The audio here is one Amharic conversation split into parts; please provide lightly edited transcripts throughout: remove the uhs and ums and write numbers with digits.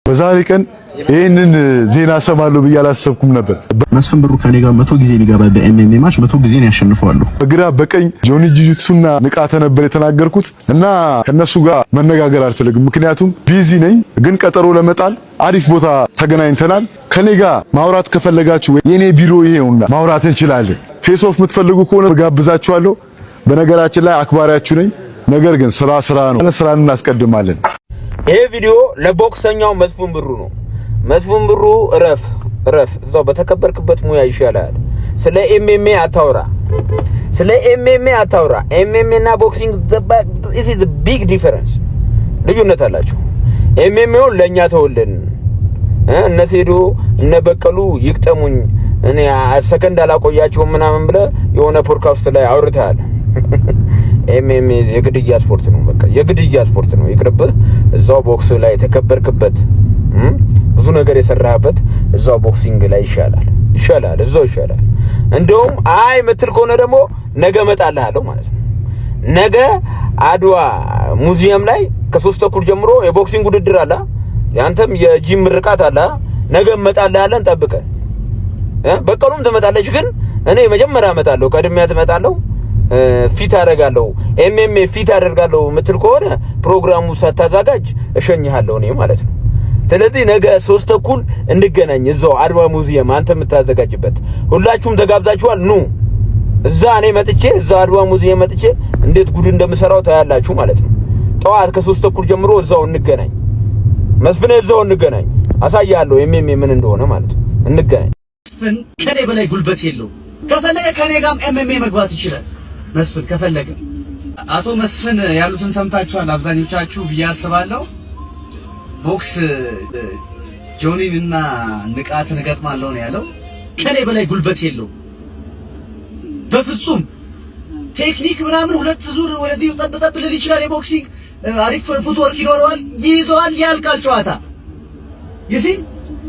በዛሬ ቀን ይህንን ዜና እሰማለሁ ብዬ አላሰብኩም ነበር። መስፍን ብሩ ከኔ ጋር 100 ጊዜ ቢገባ በ MMA match 100 ጊዜ ነው ያሸንፈዋለሁ። በግራ በቀኝ ጆኒ ጂጂትሱና ንቃተ ነበር የተናገርኩት እና ከነሱ ጋር መነጋገር አልፈልግም፣ ምክንያቱም busy ነኝ። ግን ቀጠሮ ለመጣል አሪፍ ቦታ ተገናኝተናል። ከኔ ጋር ማውራት ከፈለጋችሁ የኔ ቢሮ ይሄውና ማውራት እንችላለን። Face off የምትፈልጉ ከሆነ ጋብዛችኋለሁ። በነገራችን ላይ አክባሪያችሁ ነኝ። ነገር ግን ስራ ስራ ነው። ስራን እናስቀድማለን። ይሄ ቪዲዮ ለቦክሰኛው መስፍን ብሩ ነው። መስፍን ብሩ፣ እረፍ እረፍ፣ እዛው በተከበርክበት ሙያ ይሻላል። ስለ MMA አታውራ፣ ስለ MMA አታውራ። MMA እና boxing it is big difference፣ ልዩነት አላቸው። MMA ውን ለኛ ተውልን። እነ ሴዶ እነ በቀሉ ይግጠሙኝ፣ እኔ ሰከንድ አላቆያቸውም ምናምን ብለህ የሆነ ፖድካስት ላይ አውርተሃል። MMA የግድያ ስፖርት ነው። በቃ የግድያ ስፖርት ነው። ይቅርብህ። እዛው ቦክስ ላይ የተከበርክበት፣ ብዙ ነገር የሰራህበት እዛው boxing ላይ ይሻላል፣ ይሻላል፣ እዛው ይሻላል። እንደውም አይ ምትል ከሆነ ደግሞ ነገ እመጣልሃለሁ ማለት ነው። ነገ አድዋ ሙዚየም ላይ ከ3:30 ጀምሮ የ boxing ውድድር አለ። ያንተም የጂም ምርቃት አለ። ነገ እመጣልሃለን፣ ጠብቀን። በቀሉም ትመጣለች፣ ግን እኔ መጀመሪያ እመጣለሁ፣ ቀድሜያ ትመጣለሁ። Fight አደርጋለሁ፣ MMA fight አደርጋለሁ ምትል ከሆነ ፕሮግራሙ ሳታዘጋጅ እሸኝሃለሁ እኔ ማለት ነው። ስለዚህ ነገ 3:30 እንገናኝ እዛው አድዋ ሙዚየም አንተ የምታዘጋጅበት። ሁላችሁም ተጋብዛችኋል። ኑ፣ እዛ እኔ መጥቼ፣ እዛ አድዋ ሙዚየም መጥቼ እንዴት ጉድ እንደምሰራው ታያላችሁ ማለት ነው። ጠዋት ከ3:30 ጀምሮ እዛው እንገናኝ። መስፍን፣ እዛው እንገናኝ። አሳያለሁ MMA ምን እንደሆነ ማለት ነው። እንገናኝ። መስፍን ከኔ በላይ ጉልበት የለውም። ከፈለገ ከኔ ጋርም MMA መግባት ይችላል። መስፍን ከፈለገ። አቶ መስፍን ያሉትን ሰምታችኋል አብዛኞቻችሁ ብዬ አስባለሁ። ቦክስ ጆኒን እና ንቃትን እገጥማለሁ ነው ያለው። ከኔ በላይ ጉልበት የለውም በፍጹም። ቴክኒክ ምናምን ሁለት ዙር ወደዚህ ጠብ ጠብ ሊል ይችላል። የ boxing አሪፍ footwork ይኖረዋል፣ ይይዘዋል፣ ያልቃል ጨዋታ። You see፣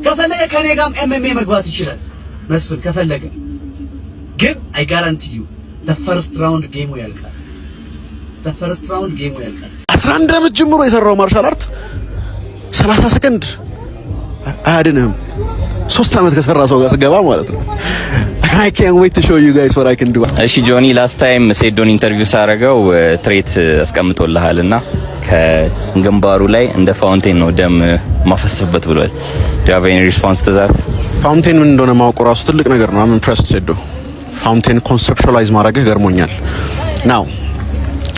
ከፈለገ ከኔ ጋርም MMA መግባት ይችላል መስፍን ከፈለገ። ግን I guarantee you the first round game ኡ ያልቃል። The first round game ኡ ያልቃል። 11 ዓመት ጀምሮ የሰራው martial art 30 ሰከንድ አያድንህም። 3 ዓመት ከሰራ ሰው ጋር ስገባ ማለት ነው። I can't wait to show you guys what I can do. እሺ ጆኒ፣ last time ሴዶን interview ሳረገው threat አስቀምጦልሃል እና ከግንባሩ ላይ እንደ fountain ነው ደም ማፈስበት ብሏል። Do you have any response to that? Fountain ምን እንደሆነ ማወቁ ራሱ ትልቅ ነገር ነው። I'm impressed። ሴዶ fountain conceptualize ማድረግህ ገርሞኛል። Now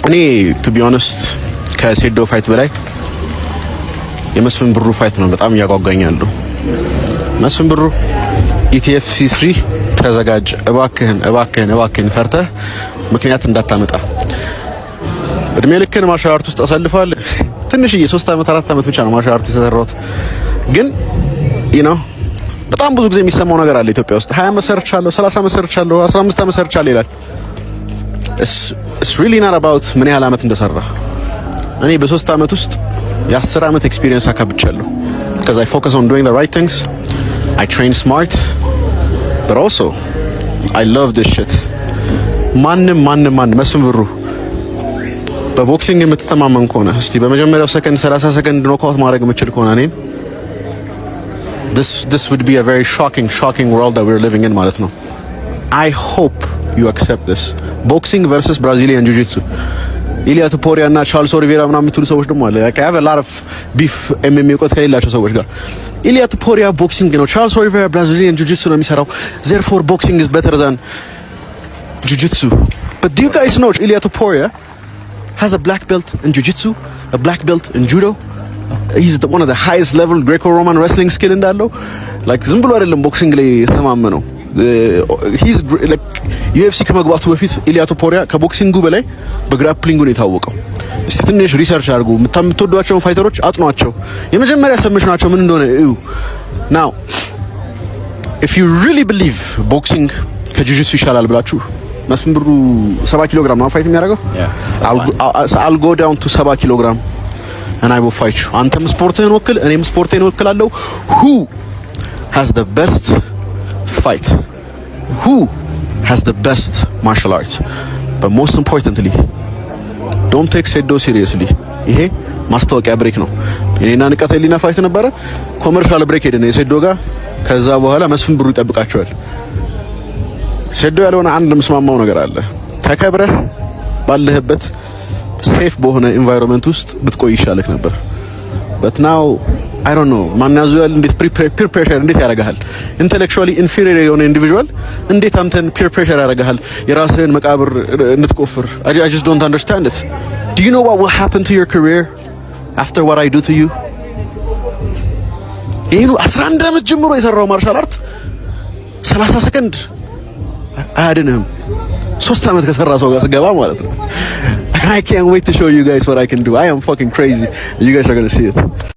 እኔ to be honest ከሴዶ fight በላይ የመስፍን ብሩ fight ነው በጣም እያጓጓኝ ያለው። መስፍን ብሩ፣ ETFC 3 ተዘጋጅ፣ እባክህን፣ እባክህን፣ እባክህን፣ ፈርተህ ምክንያት እንዳታመጣ። እድሜ ልክን martial art ውስጥ አሳልፈሃል። ትንሽዬ 3 አመት 4 አመት ብቻ ነው martial art ውስጥ የሰራሁት፣ ግን በጣም ብዙ ጊዜ የሚሰማው ነገር አለ ኢትዮጵያ ውስጥ፣ 20 አመት ሰርቻለሁ፣ 30 አመት ሰርቻለሁ፣ 15 አመት ሰርቻለሁ ይላል። It's really not about ምን ያህል አመት እንደሰራ። እኔ በ3 አመት ውስጥ የ10 አመት experience አካብቻለሁ። Because I focus on doing the right things. I train smart, but also I love this shit. ማንም ማንም ማንም፣ መስፍን ብሩ፣ በ boxing የምትተማመን ከሆነ እስቲ በመጀመሪያው ሰከንድ 30 ሰከንድ knockout ማድረግ የምችል ከሆነ እኔን this would be a very shocking, shocking world that we're living in ማለት ነው። I hope you accept this. Boxing versus Brazilian Jiu-Jitsu፣ ኢሊያ ቶፑሪያ እና ቻርልስ ኦሊቬራ ምናምን የምትሉ ሰዎች ደግሞ አለ። I have a lot of beef MMA እውቀት ከሌላቸው ሰዎች ጋር። ኢሊያ ቶፑሪያ boxing ነው፣ ቻርልስ ኦሊቬራ Brazilian Jiu-Jitsu ነው የሚሰራው። Therefore boxing is better than Jiu-Jitsu. But do you guys know Ilia Topuria has a black belt in Jiu-Jitsu, a black belt in Judo? He's one of the highest level Greco-Roman wrestling skill እንዳለው፣ like ዝም ብሎ አይደለም boxing ላይ የተማመነው። He's like UFC ከመግባቱ በፊት ኢሊያ ቶፖሪያ ከ boxing ኡ በላይ በ grappling ኡ ነው የታወቀው። እስቲ ትንሽ research አድርጉ። የምትወዷቸውን fighter ኦች አጥኗቸው። የመጀመሪያ submission ኣቸው ምን እንደሆነ እዩ። Now if you really believe boxing ከ jiu-jitsu ይሻላል ብላችሁ፣ መስፍን ብሩ 70 ኪሎ ግራም ነው fight የሚያደርገው። I'll go down to 70 ኪሎ ግራም and I will fight you። አንተም ስፖርትህን ወክል፣ እኔም ስፖርቴን ወክላለሁ። Who has the best fight? Who has the best martial art? But most importantly, don't take ሴዶ seriously። ይሄ ማስታወቂያ break ነው። የኔና ንቃተ ህሊና fight ነበረ። Commercial break ሄደን የሴዶ ጋር። ከዛ በኋላ መስፍን ብሩ ይጠብቃቸዋል። ሴዶ ያለውን አንድ የምስማማው ነገር አለ። ተከብረህ ባለህበት safe በሆነ environment ውስጥ ብትቆይ ይሻልህ ነበር። But now I don't know ማን ያዘዋል እንዴት peer pressure እንዴት ያደርግሃል? Intellectually inferior የሆነ individual እንዴት አንተን peer pressure ያደርግሃል የራስህን መቃብር እንድትቆፍር? I just don't understand it. Do you know what will happen to your career after what I do to you? ይሄን 11 ዓመት ጀምሮ የሰራው martial art 30 ሰከንድ አያድንህም። 3 ዓመት ከሰራ ሰው ጋር ስገባ ማለት ነው። I can't wait to show you guys what I can do. I am fucking crazy. You guys are gonna see it.